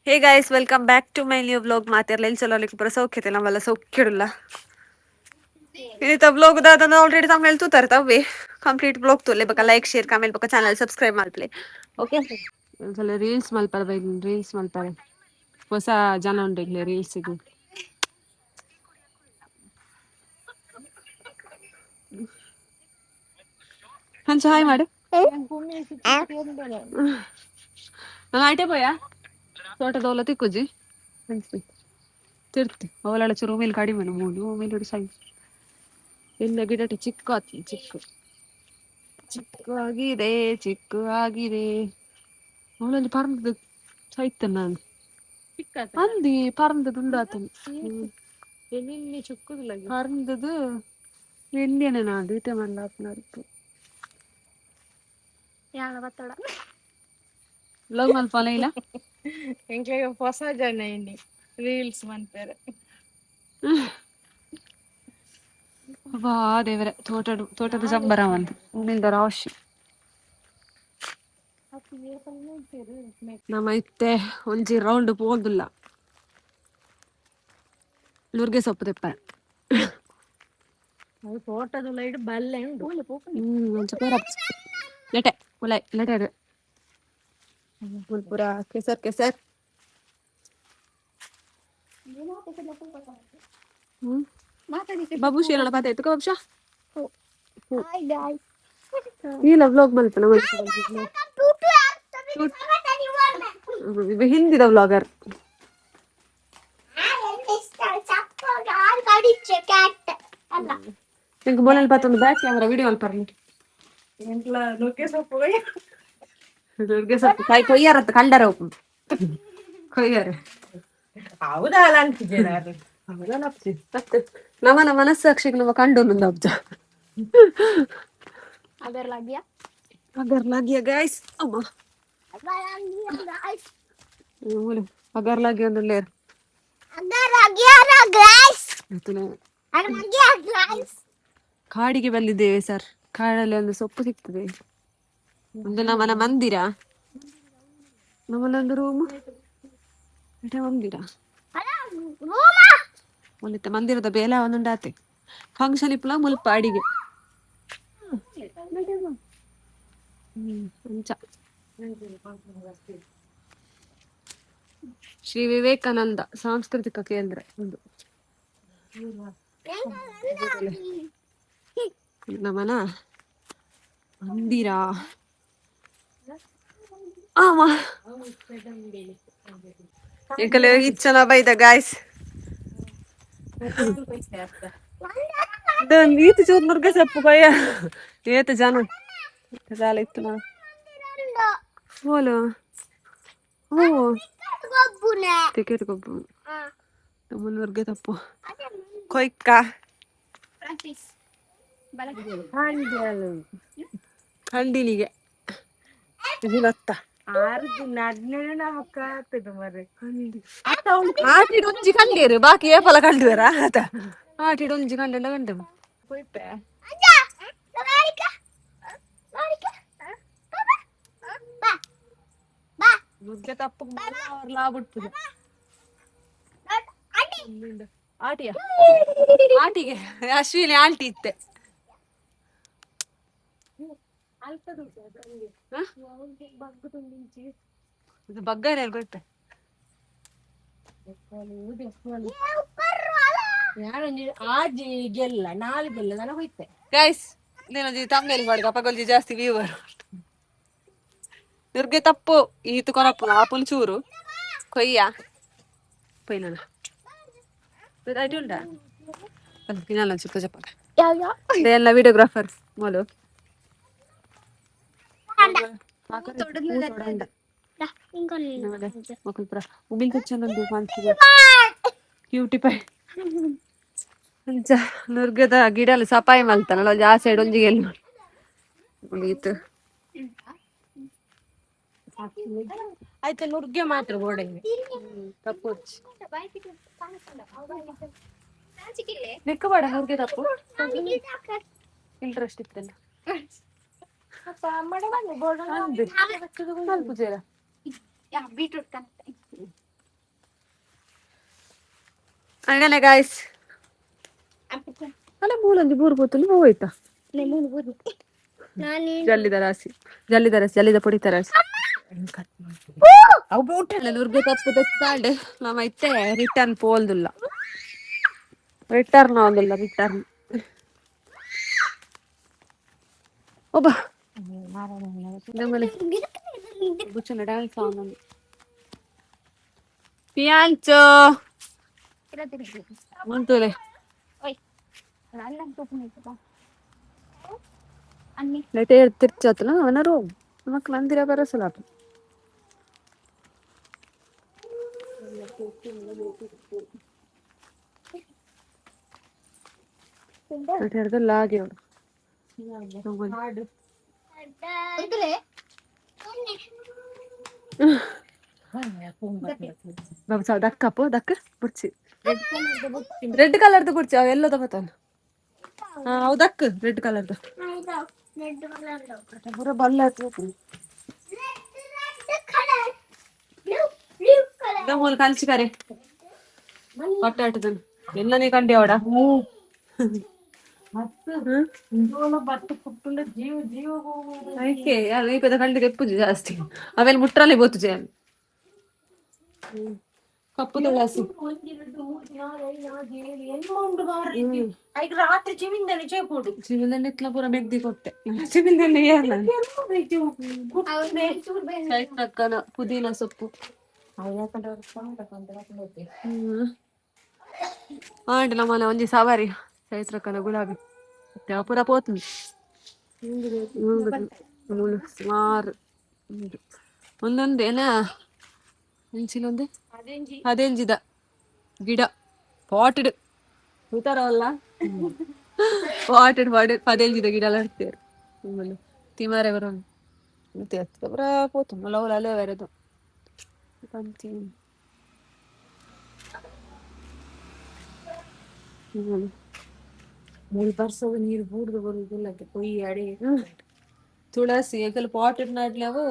Hey guys, welcome back to my new vlog. ಮಾತಿರ್ಲ ಇಲ್ಲಿ ಚಲೋ ಪೂರ ಸೌಖ್ಯತೆ ನಮ್ಮಲ್ಲ ಸೌಖ್ಯಡುಲ್ಲ. ಇನ್ನಿತ ವ್ಲಾಗ್ ದಾದ ಆಲ್ರೆಡಿ ತಮ್ಮಲ್ಲಿ ತೂತಾರೆ ತವ್ವೆ ಕಂಪ್ಲೀಟ್ ವ್ಲಾಗ್ ತೋಲೆ ಬಕ ಲೈಕ್ ಶೇರ್ ಕಾಮೆಂಟ್ ಬಕ ಚಾನಲ್ ಸಬ್ಸ್ಕ್ರೈಬ್ ಮಾಡ್ಪ್ಲೆ. ಓಕೆ, ಒಂದ್ಸಲ ರೀಲ್ಸ್ ಮಲ್ಪರ ಬೈದ್ ರೀಲ್ಸ್ ಮಲ್ಪರೆ ಹೊಸ ಜನ ಉಂಟು ಇಲ್ಲಿ ರೀಲ್ಸಿಗೆ. ಹಂಚ ಹಾಯ್ ಮಾಡು. ನಾನು ಐಟೆ ಪೋಯಾ ತೋಟದ ತಿಕ್ಕುಜಿ ತಿರ್ತಿ ಅವಲಳ ಚೂರು ಮೇಲೆ ಕಡಿಮೆ ಮೂಲು ಮೇಲೆ ಸೈ ಎಲ್ಲ ಗಿಡಟ ಚಿಕ್ಕ ಆತಿ ಚಿಕ್ಕ ಚಿಕ್ಕ ಆಗಿದೆ ಚಿಕ್ಕ ಆಗಿದೆ. ಅವಳಲ್ಲಿ ಪರ್ಂದದ ಸೈತ ನಾನು ಅಂದಿ ಪರ್ಂದದ ಉಂಡಾತನು ಪರ್ಂದದು ಎಲ್ಲಿಯನೆ ನಾನು ಈತೆ ಮಲ್ಲ ಅಪ್ನಾರಿತ್ತು ಲವ್ ಮಲ್ಪಲ ಇಲ್ಲ. ಎಂಕ್ಲೆಗ್ ಹೊಸ ಜನ ಇನ್ನಿ ರೀಲ್ಸ್ ಮನ್ಪೆರೆ. ವಾ ದೇವರೇ, ತೋಟಡು ತೋಟದ ಜಂಬರ ಒಂದು ಉಮ್ಮಿಲ್ದ ರಾಶಿ. ನಮ್ಮ ಇತ್ತೆ ಒಂಜಿ ರೌಂಡ್ ಪೋಂದುಲ್ಲ ನುರ್ಗೆ ಸೊಪ್ಪು ತೆಪ್ಪ. ಅದು ತೋಟದ ಲೈಟ್ ಬಲ್ಲೆ ಉಂಡು. ಒಂಚ ಪೂರ ಲೆಟೆ ಉಲೈ ಲೆಟೆ ಪೂರ ಕೆಸರ್ ಕೆಸರ್. ಬಾಬುಷ್ ಏನಲ್ಲ ಪಾತೆ ಎತ್ತುಕ ಬಾಬುಷ. ಇಲ್ಲ ವ್ಲಾಗ್ ಮಲ್ಪನ ಹಿಂದಿದ ವ್ಲಾಗರ್. ನಿಂಗೆ ಬೋಲಲ್ಲಿ ಪಾತೊಂದು ಬ್ಯಾಕ್ ಕ್ಯಾಮರಾ ವಿಡಿಯೋ ಮಲ್ಪರ್ಲಿ. ಎಂಕ್ಲ ನುಗ್ಗೆ ಸೊಪ್ಪು ನುರ್ಗೆ ಸೊಪ್ಪು ಕಾಯಿ ಕೊಯ್ಯಾರತ್ತ ಕಂಡರ ಕೊಯ್ಯಾರ. ಹೌದಾ ಅಲ್ಲ ಅಂತಿದ್ದೀರ. ನಮನ ಮನಸ್ಸಾಕ್ಷಿಗೆ ನಮ್ಮ ಕಂಡು ಒಂದೊಂದು ಅಬ್ಜ. अगर लग गया. ಅಗರ್ ಲಾಗಿಯ ಗಾಯ್ಸ್ ಅಮ್ಮ ಮೂಲೆ ಅಗರ್ ಲಾಗಿ ಒಂದು ಲೇರ್. अगर लग गया ना गाइस. अगर लग गया गाइस. ಕಾಡಿಗೆ ಬಂದಿದ್ದೇವೆ ಸರ್. ಕಾಡಲ್ಲಿ ಒಂದು ಸೊಪ್ಪು ಸಿಗ್ತದೆ. ಒಂದು ನಮ್ಮನ ಮಂದಿರ, ನಮ್ಮನೊಂದು ರೂಮ್ ಮಂದಿರ. ರೂಮ. ಒಂದಿತ್ತ ಮಂದಿರದ ಬೇಲ ಒಂದುಂಡಾತೆ ಫಂಕ್ಷನ್ ಇಪ್ಪಲ ಮುಲ್ಪ ಅಡಿಗೆ ಅಂಚ. ಶ್ರೀ ವಿವೇಕಾನಂದ ಸಾಂಸ್ಕೃತಿಕ ಕೇಂದ್ರ ಒಂದು ನಮನ ಮಂದಿರ. ಆಮ ಎಂಕಲೆ ಇಚ್ಚನ ಬೈದ ಗಾಯ್ಸ್. ಈತ ಚೂರು ನುರ್ಗೆ ಸೊಪ್ಪು ಕೊಯ್ಯ ಏತ ಜನ ಜಾಲ ಇತ್ತು ನಾ ಓಲು ಓ ಟಿಕೆಟ್ ಗೊಬ್ಬು ಮುನ್ನೂರ್ಗೆ ತಪ್ಪು ಕೊಯ್ಕ ಕಂಡಿನಿಗೆ ಲತ್ತ ಆಟಿಡ್ ಒಂಜಿ ಕಂಡೇರು ಬಾಕಿ ಏಪಲ ಕಂಡುವರ ಆತ ಆಟಿಡ್ ಒಂಜಿ ಕಂಡ ಕಂಡು. ನುಗ್ಗೆ ತಪ್ಪು ಲಾಬಿಡ್ತದೆ ಆಟಿಯ ಆಟಿಗೆ ಅಶ್ವಿನಿ ಆಂಟಿ ಇತ್ತೆ. ಇದು ಬಗ್ಗನೆ ಗೊತ್ತೆ. ಆಜಿ ಗೆಲ್ಲ ನಾಲ್ ಗೆಲ್ಲ ನಾನು ಹೋಯ್ತೆ. ಗೈಸ್ ನೀನೊಂಜಿ ತಮ್ಮೇಲೆ ಮಾಡ್ಕ ಅಪಗೊಂಜಿ ಜಾಸ್ತಿ ವ್ಯೂವರ್. ದುರ್ಗೆ ತಪ್ಪು ಈತು ಕೊನಪ್ಪು ಆಪುಲ್ ಚೂರು ಕೊಯ್ಯ ಪೊಯ್ನನ ಉಂಟಾ ಪಿನಾಲ ಚುಕ್ಕ ಚಪ್ಪ ಎಲ್ಲ ವಿಡಿಯೋಗ್ರಾಫರ್ ಮೊಲು ಕ್ಯೂಟಿ ಪೈ ಅಂಚ ನುರ್ಗದ ಗಿಡಲು ಸಪಾಯಿ ಮಲ್ತಾನಲ್ಲ ಒಂಜಿ ಆ ಸೈಡ್ ಒಂಜಿ ಗೆಲ್ಲು ಮುಗೀತು. ಆಯ್ತು ನುಗ್ಗೆ ಮಾತ್ರ ಗೋಡೆ. ತಪ್ಪು ನಿಕ್ಕ ಬೇಡ ನುರ್ಗೆ ತಪ್ಪು ಇಂಟ್ರೆಸ್ಟ್ ಇತ್ತಲ್ಲ ಮಲ್ಪುಜೇರ. ಬೀಟ್ರೂಟ್. ಅಂಗನೆ ಗಾಯ್ಸ್. ಅಲ್ಲ, ಮೂಲೊಂಜಿ ಬೂರು ಪೋತುಂಡು ಹೋಯ್ತಾ. ಜಲ್ಲಿದ ರಾಸಿ, ಜಲ್ಲಿದ ರಾಸಿ, ಜಲ್ಲಿದ ಪೊಡಿ ತರಾಸಿ. ನುರ್ಗೆ ತಪ್ಪು ತೆತ್ತಾಂಡ್. ನಮ್ಮ ಇತ್ತೆ ರಿಟರ್ನ್ ಪೋಲ್ದುಲ್ಲ, ರಿಟರ್ನ್ ಆವೊಂದುಲ್ಲ, ರಿಟರ್ನ್. ಒಬ್ಬ ನಮ್ಮಲ್ಲಿ ಬುಚ್ಚನ ಡ್ಯಾನ್ಸ್ ಆವೊಂದು ಪಿಯಾಂಚೋ ಮಂತುಲೆ. ಲೈಟ್ ತಿರ್ಚಾತನ ಅವನ ರೂಮ್ ನಮಕ್ ಮಂದಿರ ಬರಸಲಾಪ. ಲಾಗಿ ಅವಳು. ಬಾಬು ದಕ್ಕಪ್ಪ, ದಕ್ಕ ಬುಡ್ಚಿ. ರೆಡ್ ಕಲರ್ದು ಬುಡ್ಚಿ. ಅವು ಎಲ್ಲದ ಬತ್ತಾನ. ಹಾ, ಅವು ದಕ್ಕ, ರೆಡ್ ಕಲರ್ದು ಪೂರ ಬಲ್ಲ. ಮೂಲ ಕಲ್ಚಿಕರೆ ಪಟ್ಟಾಟದನ್ ಎಲ್ಲನೇ ಕಂಡಿ ಅವಡ. ಐಕೆ ಈ ಪೆದ ಕಂಡಿ ತೆಪ್ಪುಜಿ ಜಾಸ್ತಿ. ಅವೆಲ್ಲ ಮುಟ್ರಲ್ಲೇ ಬೋತು ಜಯ. ಕಪ್ಪು ತುಳಸಿ. ರಾತ್ರಿ ಚಿಮಿಂದನೆ ಚೇಪೋಡು. ಚಿಮಿಂದನೆ ಇತ್ಲ ಪೂರ ಮೆಗ್ದಿ ಕೊಟ್ಟೆ. ಚಿಮಿಂದನೆ ಏರ್ಲ ಚೈತ್ರಕ್ಕನ ಪುದೀನ ಸೊಪ್ಪು. ಆಂಡ್ ನಮ್ಮನೆ ಒಂಜಿ ಸವಾರಿ ಚೈತ್ರಕ್ಕನ ಗುಲಾಬಿ ಪೂರ ಪೋತು ಸುಮಾರು. ಒಂದೊಂದು ಏನ ಒಂಚಿಲೊಂದು ಅದೆಂಜಿದ ಗಿಡ ಪಾಟೆಡ್ ತೂತಾರವಲ್ಲ, ಪಾಟೆಡ್ ಪಾಟೆಡ್ ಪದೆಂಜಿದ ಗಿಡ ಎಲ್ಲ ಇಡ್ತೇವೆ. ತಿಮಾರೆ ಬರೋಣ ಮತ್ತೆ ಪೂರ ಪೋತು ಲೌಲ ಅಲ್ಲೇ ಬೇರೆದು ಪಂಚಿ. ಮೂರು ಬರ್ಸದ ನೀರು ಬೂಡ್ದು ಬರುದಿಲ್ಲ ಕೊಯ್ಯಿ ಅಡೆ. ತುಳಸಿ ಎಗಲ್ ಪಾಟೆಡ್ ನಡ್ಲೆವು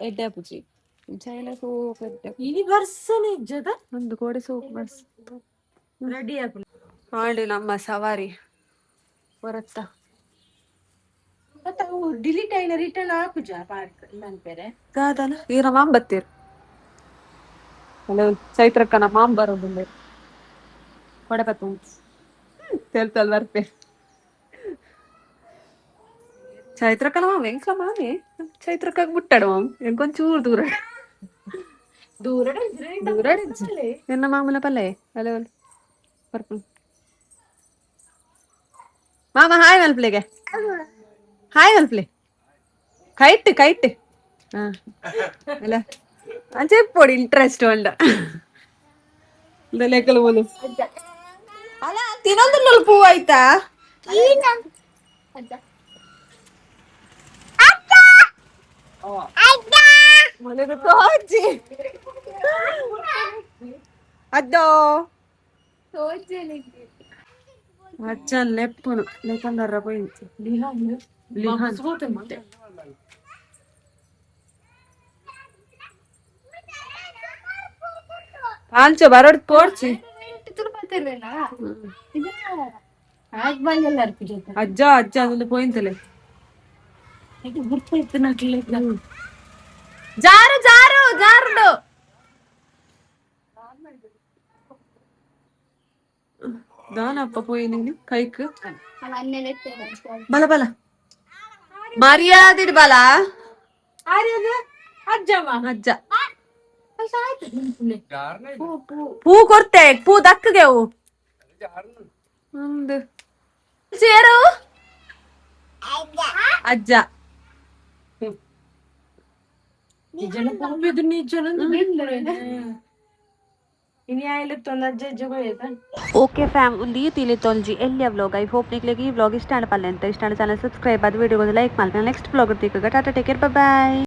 ಎಡ್ಡೆ ಆಪುಜಿ ಚೈಲ ಸೋಪ್ ಎಡ್ಡೆ. ಇನಿ ಬರ್ಸನೆ ಇಜ್ಜದ. ಒಂದು ಕೋಡೆ ಸೋಪ್ ಬರ್ಸ್. ರೆಡಿ ಆಪುಂಡು. ಮಾಡಿ ನಮ್ಮ ಸವಾರಿ ಬರತ್ತಾ. ಮತ್ತೆ ಅವು ಡಿಲೀಟ್ ಆಯಿನ ರಿಟರ್ನ್ ಆಪುಜ ಪಾರ್ಕ್ ಮನ್ಪೆರೆ. ದಾದನ ಈರ ಮಾಮ್ ಬತ್ತೀರ್. ಹಲೋ ಚೈತ್ರಕ್ಕನ ಮಾಮ್ ಬರೋದುಂಡೆ. ಕೊಡೆ ಬತ್ತು ತೆಲ್ತಲ್ ಬರ್ಪೆ. ಚೈತ್ರಕ್ಕನ ಮಾಮ್ ಎಂಕ್ಲ ಮಾಮಿ ಚೈತ್ರಕ್ಕಾಗ ಮುಟ್ಟಾಡು ಮಾಮ್. ಎಂಕೊಂಚೂರು ದೂರ. ದೂರ. ದೂರ. ಎನ್ನ ಮಾಮನ ಪಲ್ಲೆ ಹಲೋ ಬರ್ಪು. ಮಾಮ ಹಾಯ್ ಮಲ್ಪ್ಲೆಗೆ, ಹಾಯ್ ಮಲ್ಪ್ಲೆ. ಕೈಟ್ ಕೈಟ್. ಹಾ, ಅಲ್ಲ ಅಂಚೆ ಪೊಡಿ ಇಂಟ್ರೆಸ್ಟ್ ಉಂಡ ಲೆಕ್ಕಲು ಬೋಲು. ಅಲ್ಲ, ತಿನ್ನೊಂದು ಪೂ ಆಯ್ತಾ? ಮನೆಗೆ ತೋಜಿ ಅದ್ದೋ ಅಚ್ಚನ್ ಲೆಪ್ಪುನು ಲೆಕ್ಕಂದರ್ರ ಪೋಯಿಂಚಿ ಲಿಹಾನ್. ಪಾಂಚ ಬರೋಡ್ ಪೋಡ್ಚಿ. ಅಜ್ಜ ಅಜ್ಜ ಅದೊಂದು ಪೋಯಿಂತಲೆ. ಜಾರು ಜಾರು ಜಾರುಡು. ದಾನಪ್ಪ ಪೋಯಿ ನೀನು ಕೈಕ್. ಬಲ ಬಲ ಮರ್ಯಾದಿಡ್ ಬಲ. ಅಜ್ಜಮ್ಮ. ಅಜ್ಜ ಪೂ ಕೊರ್ತೆ, ಪೂ ದಕ್ಕಗೆ ಅವು ಒಂದು ಸೇರು ಅಜ್ಜ. ನಿಜನ ಪೂಂಬೆದು ನಿಜನ ಇನಿ ಆಯ್ಲೆತ್ತೊಂದು ಅಜ್ಜ ಅಜ್ಜ ಕೊಯ್ಯದ. ಓಕೆ ಫ್ಯಾಮ್, ಒಂದು ಈ ತಿಳಿತೊಂಜಿ ಎಲ್ಲಿಯ ವ್ಲಾಗ್. I hope ನಿಕ್ಲೆಗ್ ಈ ವ್ಲಾಗ್ ಇಷ್ಟ ಪಲ್ಲೆ ಅಂತ. ಇಷ್ಟ ಚಾನಲ್ ಸಬ್ಸ್ಕ್ರೈಬ್ ಅದು ವಿಡಿಯೋ ಲೈಕ್ ಮಾಡ್ತೀನಿ. ನೆಕ್ಸ್ಟ್ ವ್ಲಾಗ್ ತಿಕ್ಕಗ. Tata, take care, boy.